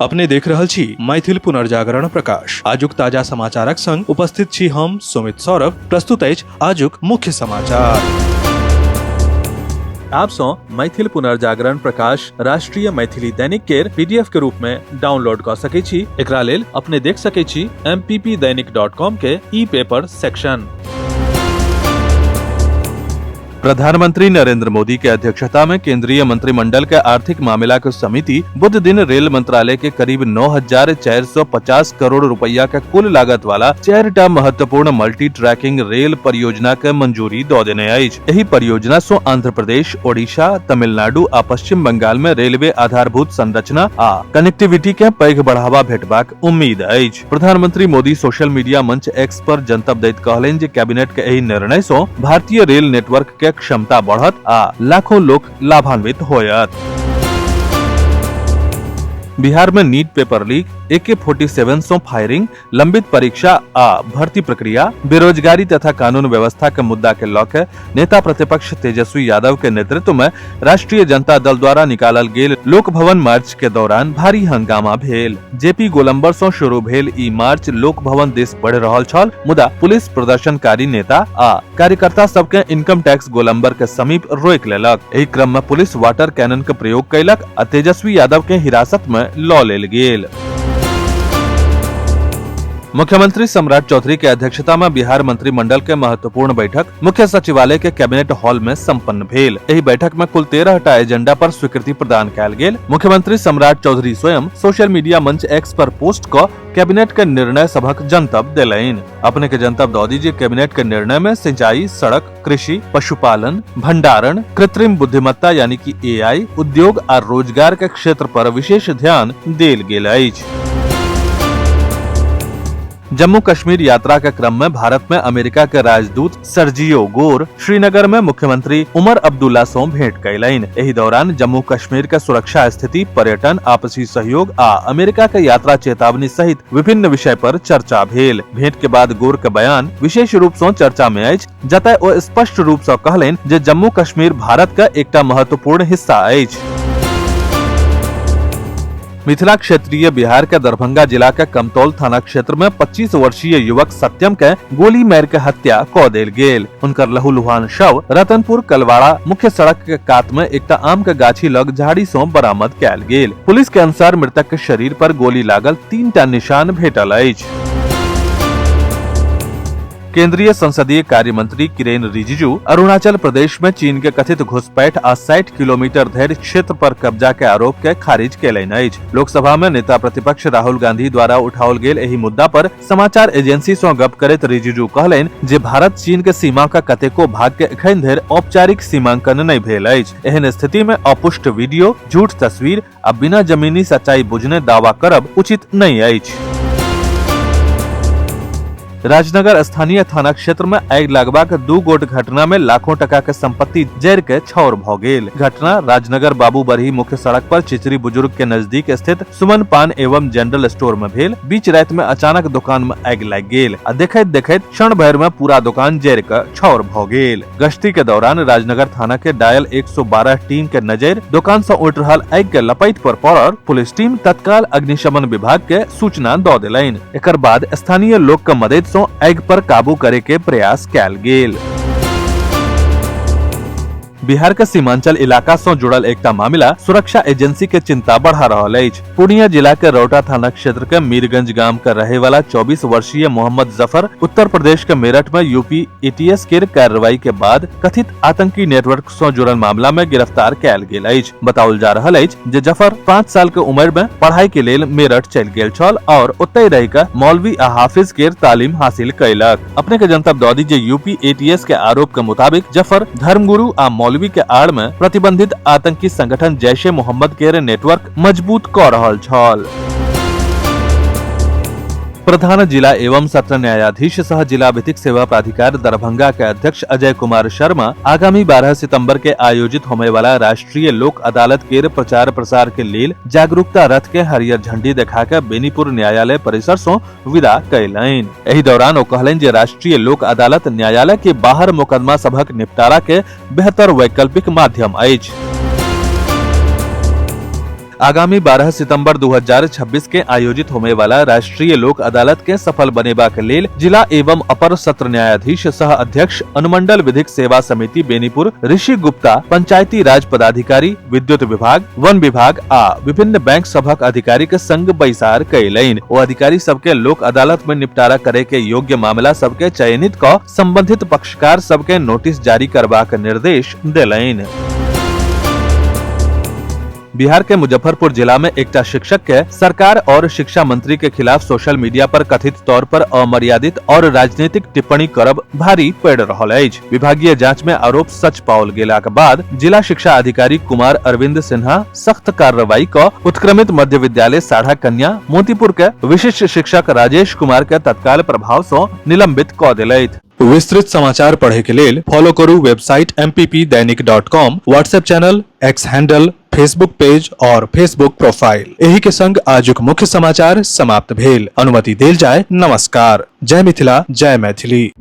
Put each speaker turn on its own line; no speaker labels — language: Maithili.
अपने देख रहल छी मैथिल पुनर्जागरण प्रकाश। आजुक ताजा समाचारक संग उपस्थित छी हम सुमित सौरभ। प्रस्तुत अछि आजुक मुख्य समाचार। आप सौ मैथिल पुनर्जागरण प्रकाश राष्ट्रीय मैथिली दैनिक केर पीडीएफ के रूप में डाउनलोड कऽ सकै छी। एकरा लेल अपने देख सकै छी mppdainik.com के ई पेपर सेक्शन। प्रधानमंत्री नरेंद्र मोदी के अध्यक्षता में केंद्रीय मंत्रिमंडल के आर्थिक मामला के समिति बुध दिन रेल मंत्रालय के करीब 9,450 करोड़ रुपया के कुल लागत वाला 4टा महत्वपूर्ण मल्टी ट्रैकिंग रेल परियोजना के मंजूरी दऽ देने अछि। एहि परियोजना सं आंध्र प्रदेश, ओडिशा, तमिलनाडु आ पश्चिम बंगाल में रेलवे आधारभूत संरचना आ कनेक्टिविटी के पैघ बढ़ावा भेटबाक उम्मीद अछि। प्रधानमंत्री मोदी सोशल मीडिया मंच एक्स पर जनतब दैत कहलनि जे कैबिनेट के एहि निर्णय सं भारतीय रेल नेटवर्क के क्षमता बढ़त आ लाखों लोक लाभान्वित होयत। बिहार में नीट पेपर लीक, AK-47 सं फायरिंग, लंबित परीक्षा आ भर्ती प्रक्रिया, बेरोजगारी तथा कानून व्यवस्था के मुद्दा के लऽ के नेता प्रतिपक्ष तेजस्वी यादव के नेतृत्व में राष्ट्रीय जनता दल द्वारा निकालल गेल लोक भवन मार्च के दौरान भारी हंगामा भेल। जेपी गोलंबर सं शुरू भेल ई मार्च लोक भवन दिस बढ़ि रहल छल, मुदा पुलिस प्रदर्शनकारी नेता आ कार्यकर्ता सबके इनकम टैक्स गोलंबर के समीप रोकि लेलक। एहि क्रम में पुलिस वाटर कैनन के प्रयोग कयलक आ तेजस्वी यादव के हिरासत में लऽ लेल गेल। मुख्यमंत्री सम्राट चौधरी के अध्यक्षता में बिहार मंत्रिमंडल के महत्वपूर्ण बैठक मुख्य सचिवालय के कैबिनेट हॉल में संपन्न भेल। एहि बैठक में कुल 13 टा एजेंडा पर स्वीकृति प्रदान कयल गेल। मुख्यमंत्री सम्राट चौधरी स्वयं सोशल मीडिया मंच एक्स पर पोस्ट क कैबिनेट के निर्णय सभक जनतब देलनि। अपने के जनतब दऽ दी जे कैबिनेट के निर्णय में सिंचाई, सड़क, कृषि, पशुपालन, भंडारण, कृत्रिम बुद्धिमत्ता यानी कि एआई, उद्योग आ रोजगार के क्षेत्र पर विशेष ध्यान देल गेल अछि। जम्मू कश्मीर यात्रा के क्रम में भारत में अमेरिका के राजदूत सर्जियो गोर श्रीनगर में मुख्यमंत्री उमर अब्दुल्ला सं भेंट कयलनि। एहि दौरान जम्मू कश्मीर के सुरक्षा स्थिति, पर्यटन, आपसी सहयोग आ अमेरिका के यात्रा चेतावनी सहित विभिन्न विषय पर चर्चा भेल। भेंट के बाद गोर के बयान विशेष रूप सं चर्चा में अछि, जतय ओ स्पष्ट रूप सं कहलनि जे जम्मू कश्मीर भारत के एकटा महत्वपूर्ण हिस्सा अछि। मिथिला क्षेत्रीय बिहार के दरभंगा जिला के कमतौल थाना क्षेत्र में 25 वर्षीय युवक सत्यम के गोली मार के हत्या क देल गेल। हुनकर लहूलुहान शव रतनपुर कलवाड़ा मुख्य सड़क के कात में एकटा आम के गाछी लग झाड़ी सं बरामद कयल गेल। पुलिस के अनुसार मृतक के शरीर पर गोली लागल 3टा निशान भेटल अछि। केंद्रीय संसदीय कार्य मंत्री किरेन रिजिजू अरुणाचल प्रदेश में चीन के कथित घुसपैठ आ 60 किलोमीटर धरि क्षेत्र पर कब्जा के आरोप के खारिज केलनि अछि। लोकसभा में नेता प्रतिपक्ष राहुल गांधी द्वारा उठाओल गेल एहि मुद्दा पर समाचार एजेंसी सं गप करैत रिजिजू कहलनि जे भारत चीन के सीमा का कतेको भाग के एखन धरि औपचारिक सीमांकन नहि भेल अछि। एहन स्थिति में अपुष्ट वीडियो, झूठ तस्वीर आ बिना जमीनी सच्चाई बुझने दावा करब उचित नहि अछि। राजनगर स्थानीय थाना क्षेत्र में आगि लगबाक 2 गोट घटना में लाखों टका के संपत्ति जरि के छाउर भ गेल। घटना राजनगर बाबूबरही मुख्य सड़क पर चिचरी बुजुर्ग के नजदीक स्थित सुमन पान एवं जनरल स्टोर में भेल। बीच राति में अचानक दुकान में आगि लागि गेल आ देखैत देखैत क्षण भरि में पूरा दुकान जरि के छाउर भ गेल। गश्ती के दौरान राजनगर थाना के डायल 112 टीम के नजर दुकान से उठि रहल आगि के लपेट पर पड़ल। पुलिस टीम तत्काल अग्निशमन विभाग के सूचना दऽ देलनि। एकर बाद स्थानीय लोक के मदद सं आगि पर काबू करे के प्रयास कयल गेल। बिहार के सीमांचल इलाका सं जुड़ल एकटा मामला सुरक्षा एजेंसी के चिंता बढ़ा रहल अछि। पूर्णिया जिला के रौटा थाना क्षेत्र के मीरगंज गाम के रहे वाला 24 वर्षीय मोहम्मद जफर उत्तर प्रदेश के मेरठ में यूपी एटीएस के कार्रवाई के बाद कथित आतंकी नेटवर्क सं जुड़ल मामला में गिरफ्तार कयल गेल अछि। बताओल जा रहल अछि जे जफर 5 साल के उम्र में पढ़ाई के लेल मेरठ चलि गेल छल और ओतहि रहि के मौलवी आ हाफिज के तालीम हासिल कयलक। अपने के जनतब दऽ दी जे यूपी एटीएस के आरोप के मुताबिक जफर धर्मगुरु आ मौलवी के आड़ में प्रतिबंधित आतंकी संगठन जैश ए मोहम्मद के नेटवर्क मजबूत क रहल छल। प्रधान जिला एवं सत्र न्यायाधीश सह जिला विधिक सेवा प्राधिकार दरभंगा के अध्यक्ष अजय कुमार शर्मा आगामी 12 सितंबर के आयोजित होने वाला राष्ट्रीय लोक अदालत के प्रचार प्रसार के लेल जागरूकता रथ के हरियर झंडी देखा के बेनीपुर न्यायालय परिसर सं विदा कयलनि। एहि दौरान ओ कहलनि जे राष्ट्रीय लोक अदालत न्यायालय के बाहर मुकदमा सभक निपटारा के बेहतर वैकल्पिक माध्यम अछि। आगामी 12 सितंबर 2026 के आयोजित होमे वाला राष्ट्रीय लोक अदालत के सफल बनेबाक लेल जिला एवं अपर सत्र न्यायाधीश सह अध्यक्ष अनुमंडल विधिक सेवा समिति बेनीपुर ऋषि गुप्ता पंचायती राज पदाधिकारी, विद्युत विभाग, वन विभाग आ विभिन्न बैंक सभक अधिकारी के संग बैसार कयलनि। ओ अधिकारी सबके लोक अदालत में निपटारा करे के योग्य मामला सबके चयनित क संबंधित पक्षकार सबके नोटिस जारी करबाक निर्देश देलनि। बिहार के मुजफ्फरपुर जिला में एकटा शिक्षक के सरकार और शिक्षा मंत्री के खिलाफ सोशल मीडिया पर कथित तौर पर अमर्यादित और राजनीतिक टिप्पणी करब भारी पड़ि रहल अछि। विभागीय जांच में आरोप सच पाओल गेलाक बाद जिला शिक्षा अधिकारी कुमार अरविंद सिन्हा सख्त कार्रवाई क उत्क्रमित मध्य विद्यालय साढ़ा कन्या मोतीपुर के विशिष्ट शिक्षक राजेश कुमार के तत्काल प्रभाव सँ निलंबित क देलथि। विस्तृत समाचार पढ़े के लेल फॉलो करू website mppdainik.com, WhatsApp channel, X handle, Facebook page और फेसबुक प्रोफाइल। एही के संग आजुक मुख्य समाचार समाप्त भेल। अनुमति देल जाय। नमस्कार। जय मिथिला, जय मैथिली।